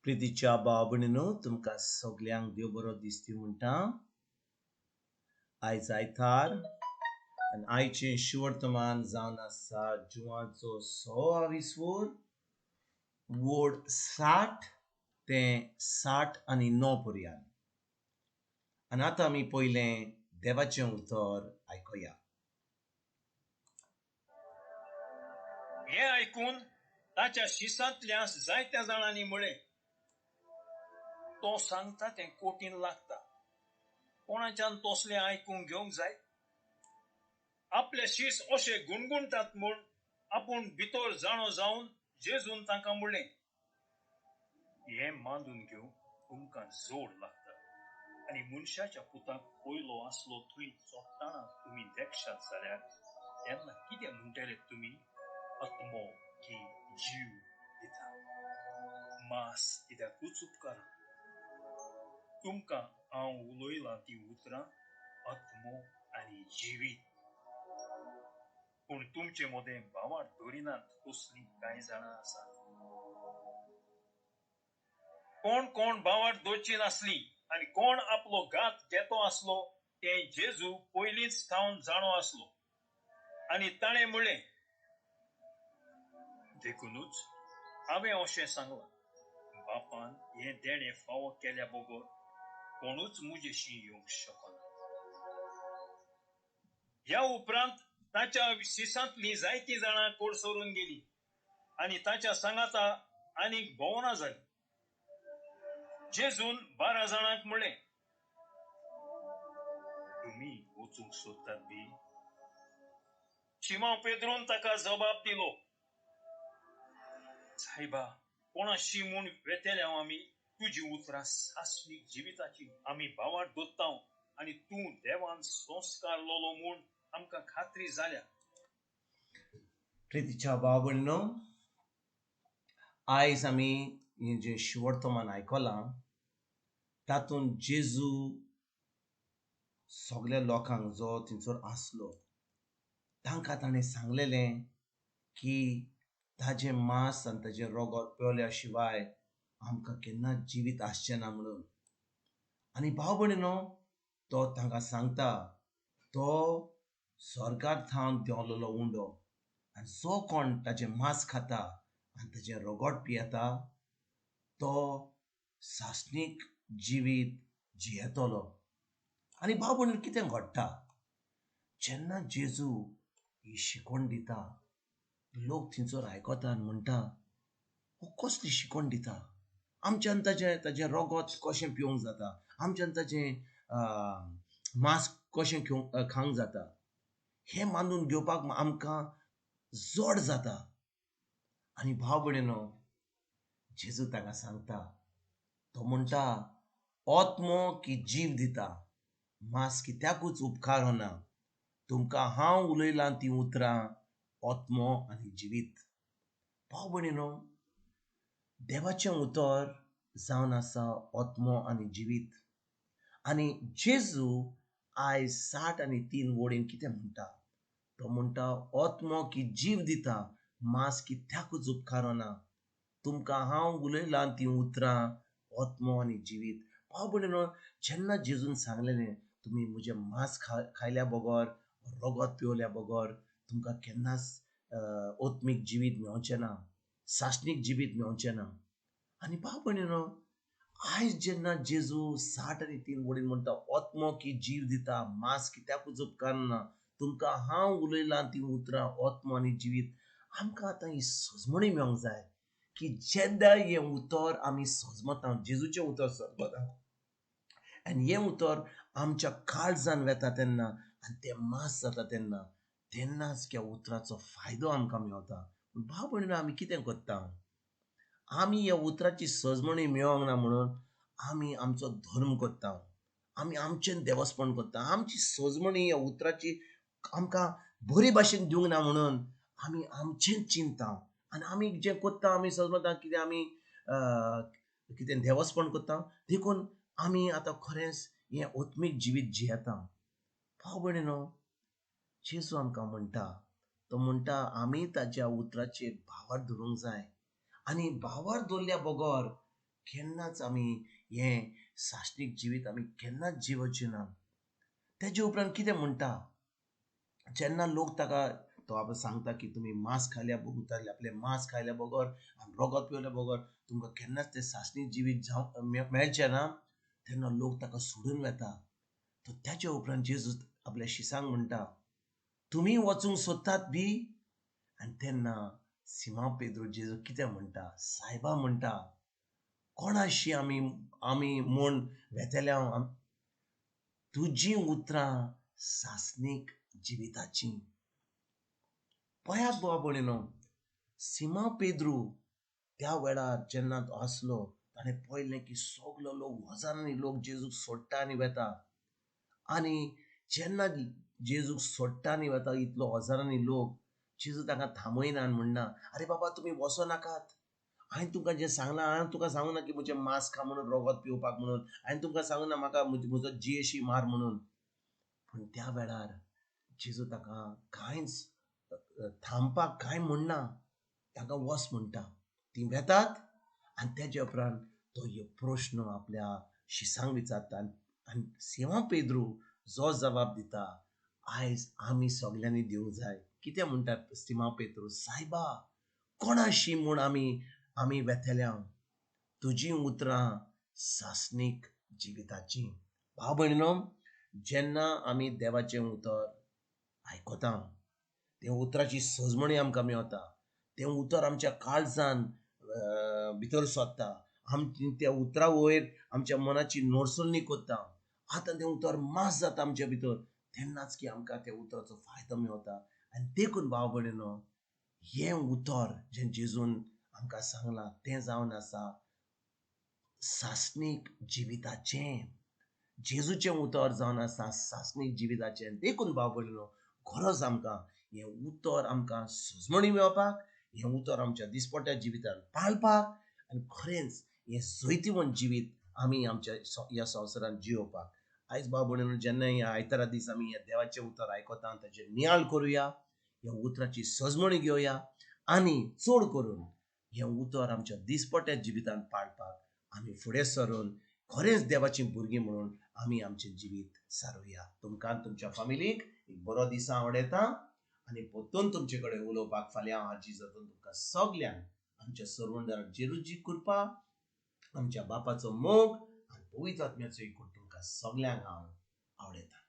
प्रितीच्या भाव भयणीनो, तुमकां सगल्यांक देव बरो दिसती म्हणटा. आयज आयतार आनी आयचें शिवर्तमान जावन आसा जुवाचो 26 वोर वोड 60 ते 69 पर्यंत. आनी आतां आमी पयलें देवाचें उतर आयकुया. हें आयकून ताच्या शिसांतल्या जायत्या जाणांनी म्हळें, तो सांगता तें कोटीन लागता, कोणाच्यान तसलें आयकूंक घेवंक जाय? आपले शीस अशे गुणगुणटात म्हूण आपूण भितर जाणो जावन जेजून तांकां म्हणलें, हें मानून घेवंक तुमकां जोड लागता आनी मनशाच्या पुताक पयलो आसलो थंय चडटना तुमी देखशात जाल्यार तेन्ना कितें म्हणटले तुमी? आत्मो की जीव दिता, मास कित्याकूच उपकारा. तुमकां हांव उलयलां ती उतरां आत्मो आनी जिवीत. पूण तुमचे मदें भावार दवरिनात तसलीं कांय जाणां आसात. कोण कोण भावार दवरची नासली आनी कोण आपलो घात घेतो आसलो तें जेजू पयलींच थावन जाणो आसलो. आनी ताणें म्हणलें, देखुनूच हांवें अशें सांगलां, बापान हें देणें फावो केल्या बगर कोणूच म्हजेशी येवंक शकना. ह्या उपरांत ताच्या शिसांतलीं जायतीं जाणां कोडसरून गेलीं आनी ताच्या सांगाता आनीक भोंवना जालीं. जेजून 12 जाणांक म्हणलें, तुमी वचूंक सोदतात बी? शिमांव पेद्रून ताका जबाब दिलो, सायबा, कोणाशी म्हूण वेतेले हांव आमी? तुजी उतरां सास्वीक जिविताची. आमी भावार दोत्ताव आनी तूं देवान संस्कारलोलो म्हूण आमकां खात्री जाल्या. प्रितीच्या भाव भयणीनो, आयज आमी हें जें शिवर्तमान आयकलां तातूंत जेजू सगल्या लोकांक जो थंयसर आसलो तांकां ताणें सांगलेलें की ताजें मांस आनी ताजें रगत पेवल्या शिवाय आमकां केन्ना जिवीत आसचें ना म्हणून. आनी भाव भयणीनो, तो तांकां सांगता तो स्वर्गार थावन देंवलेलो उंडो आनी जो कोण ताजें मांस खाता आनी ताजें रगत पियेता तो सासणीक जिवीत जियेतलो. आनी भाव भयणीनो, कितें घडटा जेन्ना जेजू ही शिकवण दिता, लोक थंयसर आयकता आनी म्हणटा, हो कसली शिकवण दिता? आमच्यान ताजें ताजें रगत कशें पिवंक जाता? आमच्यान ताजें मांस कशें खावंक जाता? हें मानून घेवपाक आमकां जड जाता. आनी भाव भयणीनो, जेजू ताका सांगता, तो म्हणटा, आत्मो की जीव दिता, मांस कित्याकूच उपकार ना. तुमकां हांव उलयलां तीं उतरां आत्मो आनी जिवीत. भाव भयणीनो, देवाचें उतर जावन आसा आत्मो आनी जिवीत. आनी जेजू आयज 63 वोडीन कितें म्हणटा? तो म्हणटा, आत्मो की जीव दिता, मांस कित्याकूच उपकार ना. तुमकां हांव उलयलां तीं उतरां आत्मो आनी जिवीत. भाव भयणीनो, जेन्ना जेजून सांगलेलें तुमी म्हजें मांस खायल्या बगर रगत पिवल्या बगर तुमकां केन्नाच आत्मीक जिवीत मेळचें ना, सासणीक जिवीत मेळचें ना. आनी भाव भयणीनो, आयज जेन्ना जेजू 63 वडीन म्हणटा, आत्मो की जीव दिता, मांस कित्याकूच उपकारना, तुमकां हांव उलयलां तीं उतरां आत्मो आनी जिवीत, आमकां आतां ही सजमणी मेळोंक जाय की जेन्ना हें उतर आमी सजमता, जेजूचें उतर सजमता आनी हें उतर आमच्या काळजान वेता तेन्ना आनी तें मांस जाता तेन्ना, तेन्नाच ह्या उतराचो फायदो आमकां मेळटा. भाव भयणीनो, आमी कितें करता? आमी ह्या उतराची सजमणी मेळोंक ना म्हणून आमी आमचो धर्म करता, आमी आमचें देवस्पण करता. आमची सजमणी ह्या उतराची आमकां बरी भाशेन दिवंक ना म्हणून आमी आमचेंच चिंतता आनी आमी जें करता आमी सजमता कितें आमी कितें देवस्पण करता. देखून आमी आतां खरेंच हें आत्मीक जिवीत जियेता. भाव भयणीनो, जेजू आमकां म्हणटा, तो म्हणटा आमी ताज्या उतराचेर भावार धरूंक जाय आनी भावार दवरल्या बगर केन्नाच आमी हें सासणीक जिवीत आमी केन्नाच जिवचें ना. तेजे उपरांत कितें म्हणटा, जेन्ना लोक ताका तो आपण सांगता की तुमी मांस खायल्या बगर, आपलें मांस खायल्या बगर आनी रगत पिवल्या बगर तुमकां केन्नाच तें सासणीक जिवीत जावं मेळचें ना, तेन्ना लोक ताका सोडून वता. तो त्याच्या उपरांत जेजू आपल्या शिसांक म्हणटा, तुमी वचूंक सोदतात बी? आनी तेन्ना सिमा पेद्रू जेजू कितें म्हणटा, सायबा म्हणटा, कोणाशी आमी आमी म्हूण वेतल्या? तुजीं उतरां सासणीक जिविताचीं. पळयात भाव भयणीनो, सिमा पेद्रू त्या वेळार जेन्ना तो आसलो ताणें पळयलें की सगलो लोक, हजारांनी लोक जेजूक सोडटा आनी वेता. आनी जेन्ना जेजूक सोडटा आनी वेता इतलो हजारांनी लोक, जेजू तांकां थांबयना आनी म्हणना, आरे बाबा तुमी वचो नाकात, हांवें तुमकां जें सांगलां, हांवें तुका सांगूं ना की म्हजें मांस खा म्हणून, रगत पिवपाक म्हणून, हांवें तुमकां सांगूं ना म्हाका म्हजो जियेशी मार म्हणून. पूण त्या वेळार जेजू ताका कांयच थांबपाक कांय म्हणना, ताका वच म्हणटा. तीं वेतात आनी तेजे उपरांत तो ह्यो प्रश्न आपल्या शिसांक विचारता आनी सिमा पेद्रू जो जबाब दिता आयज आमी सगल्यांनी दिवंक जाय. कितें म्हणटा सिमा पेद्रू, सायबा कोणाशी म्हूण आमी आमी वेतल्या? तुजीं उतरां सासणीक जिविताचीं. भाव भयणीनो, जेन्ना आमी देवाचें उतर आयकता, तें उतराची सजमणी आमकां मेवता, तें उतर आमच्या काळजान भितर सोदता, आमची त्या उतरा वयर आमच्या मनाची नोरसणी करता, आतां तें उतर मास जाता आमच्या भितर, तेन्नाच की आमकां त्या उतराचो फायदो मेवता. आनी देखून भाव भयणीनो, हें उतर जें जेजून आमकां सांगलां तें जावन आसा सासणीक जिविताचें. जेजूचें उतर जावन आसा सासणीक जिविताचें. देखून भाव भयणीनो, गरज आमकां हें उतर आमकां सजमणी मेळपाक, हें उतर आमच्या दिसपट्ट्या जिवितान पाळपाक आनी खरेंच हें जैतिवंत जिवीत आमी आमच्या ह्या संवसारांत जियोवपाक. आयज भाव भयणीनो, जेन्ना ह्या आयतारा दीस आमी ह्या देवाचें उतर आयकता ताचेर नियाळ करुया, ह्या उतराची सजमणी घेवया आनी चड करून हें उतर आमच्या दिसपट्ट्या जिवितान पाळपाक आमी फुडें सरून खरेंच देवाचीं भुरगीं म्हणून आमी आमचें जिवीत सारुया. तुमकां तुमच्या फामिलीक एक बरो दीस आवडयता आनी परतून तुमचे कडेन उलोवपाक फाल्यां हांव आजी जातून तुमकां सगल्यांक आमच्या सर्वंदार जेरुजी कृपा, आमच्या बापाचो मोग आनी पवित्र आत्म्याचो एकूण तुमकां सगल्यांक हांव आवडयता.